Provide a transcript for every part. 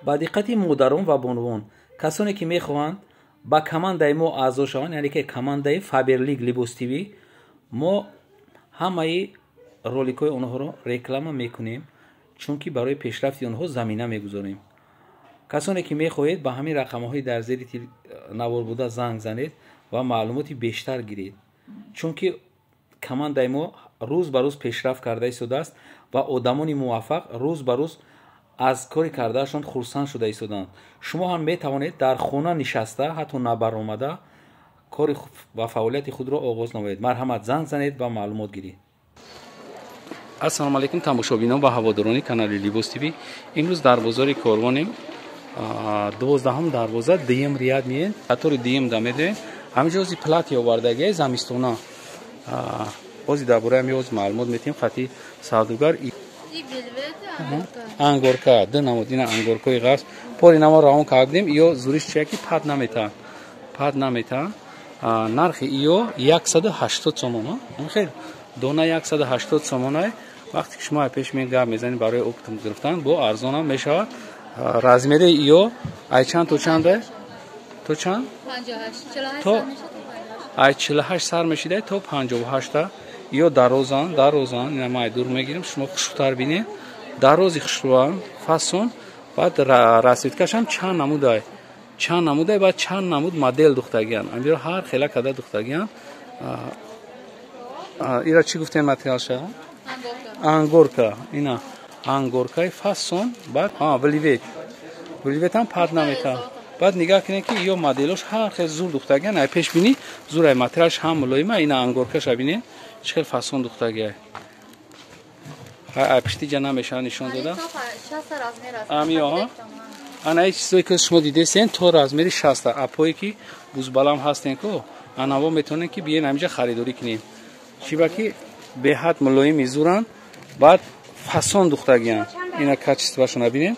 Ба диққати модарон ва бонувон, касоне ки мехоҳанд ба командаи мо аъзо шаванд, яъне ки командаи Фаберлик Либос ТВ, мо ҳамаи роликҳои онҳоро реклама мекунем, чунки барои пешрафти онҳо замина мегузорем. Касоне ки мехоҳед, ба ҳамин рақамҳои дар зери навор буда занг занед ва маълумоти бештар гиред, чунки командаи мо рӯз ба рӯз пешрафт карда истодааст ва одамони муваффақ рӯз ба рӯз аз кори кардаашон хурсанд шуда истодаанд. Шумо ҳам метавонед дар хона нишаста, ҳатто набаромада, кори ва фаъолияти худро оғоз намоед. Марҳамат, занг занед ва маълумот гиред. Ассалому алайкум, тамошобинон ва ҳаводорони канали Либос ТВ. Имрӯз дар бозори Корвонем, 12-ҳум дарвоза, дуюм ряд меем, қатори дуюм да медоем. Ҳаминҷо ози платье овардагиай замистона. Ози дар бораи ҳами оз маълумот метиҳем хати савдугар. Ангорка ду намуд, ина ангоркои ғафс пори намо равон кардем. Ё зуриш чия ки пад намета, пад намета. Нархи иё 180 сомон, хел дона 180 сомонай. Вақте ки шумо пеш мен гап мезанед барои оптом гирифтан, бо арзонам мешавад. Размери иё ай чанд то чанда? То чанд? То ай 48 сар мешидай то 58. Иё дарозан, дарозан. Ина ман ай дур мегирем, шумо хушрӯтар бинед. Дарози хушрӯан, фасон. Баъд расцветкашам чанд намудай, чанд намудай, баъд чанд намуд модел духтагиян. Амиро ҳар хела када духтагиян. Ира чӣ гуфтем материалша? Ангорка. Ина ангоркаи фасон. Баъд вельвет, вельветам пад намета. Баъд нигоҳ кунед, ки ё моделош ҳар хел зур духтагиян. Ай пеш бинӣ, зур ай материалш ҳам мулоима. Ина ангоркаша бинед, чӣ хел фасон духтагиай. Ай пишти ҷа намешава нишон дода. Амиё ана ин чизое ки шумо дидесен, то размери 60. Апое ки бузбалам ҳастен ку, анаво метавонед ки биен ҳаминҷа харидорӣ кунед, чиба ки беҳад мулоими зуранд. Баъд фасон духтагиян. Ина качествоашона бинед,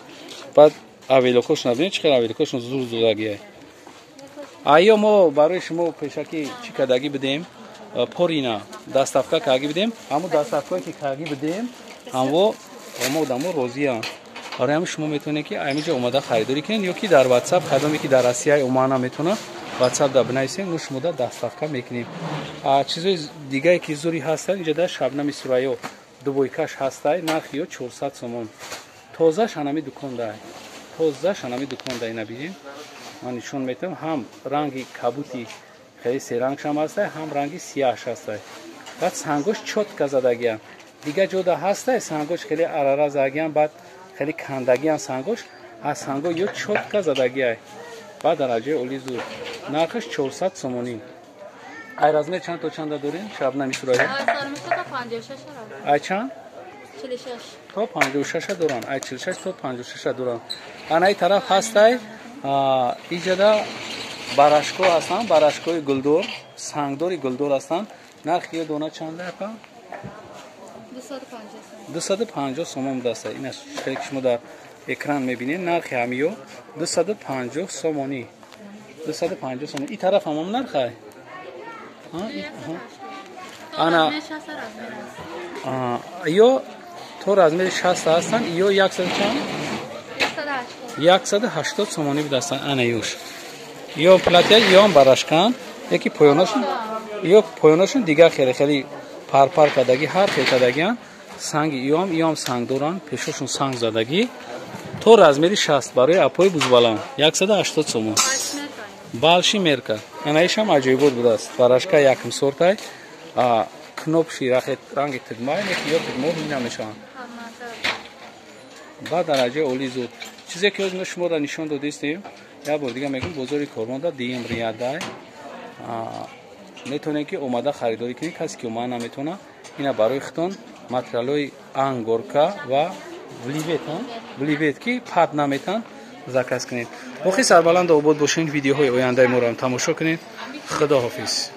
баъд оверлокошона бинед, чӣ хел оверлокошон зур духтагия. Айё мо барои шумо пешакӣ чӣ кардагӣ бидем? Порина доставка кардагӣ бидем. Ҳамун доставкое ки кардагӣ бидем, ҳамво мо одамо розиянд. Барои ҳамин шумо метавонед ки ҳаминҷа омада харидорӣ кунед ё ки дар Ватсап, кадоме ки дар Россия омада наметавонад, Ватсап да бинависед, мо шумода доставка мекунем. Чизои дигае ки зури ҳастанд инҷа дар Шабнами Сурайё двойкаш ҳастай, нархи ё 400 сомон. Тозаш анами дукондай, тозаш анами дукондай. Ина бинед, ман нишон метавам. Ҳам ранги кабути хеле серангшам ҳастай, ҳам ранги сияҳш ҳастай. Баъд сангош чётко задагиям. Дигар ҷода ҳастай, сангош хеле арара задагиям, баъд хеле кандагиам сангош. Аз санго ё чётко задагиай, баъд дараҷаи оли зур. Нархаш 400 сомонӣ. Ай размер чанд то чанда дорем, Шабнами Сурайё? Ай чанд то 56 доранд? Ай 46 то 56 доранд. Анаи тараф ҳастай, иҷада барашко ҳастанд, барашкои гулдор, сангдори гулдор ҳастанд. Нархи ё дона чанда, апа? 250 сомон будааст. Ина хеле ки шумо дар экран мебинед, нархи ҳамиё 250 сомонӣ, 250 сомонӣ. И тараф ҳамон нархай? Ана ё то размери 60 ҳастанд. Ё яксаду чанд? 180 сомонӣ будастанд. Ана юш ё платья, ёам барашкан, яки поёнашон, ё поёнашон дигар хеле хеле парпар кардагӣ, ҳар хел кардагиан. Санги иём санг доранд, пешошон санг задагӣ. То размери 60 барои апои бузбаланд 180 сомон. Балши мерка, анаишам аҷоибот будааст. Барашка якм сортай, кнопши ранги тигмай, неки ё тигмо намешаванд, ба дараҷаи оли зуд. Чизе ки ҳозир шуморо нишон додистем, як бор дига мегӯм, бозори Корвонда, дуюм рядай метавонед ки омада харидорӣ кунед. Касе ки омада наметавонад, ина барои худтон материалҳои ангорка ва вельвет, вельвет ки пад наметан, заказ кунед. Боқӣ сарбаланду обод бошед, видеоҳои ояндаи моро ҳам тамошо кунед. Худо ҳофиз.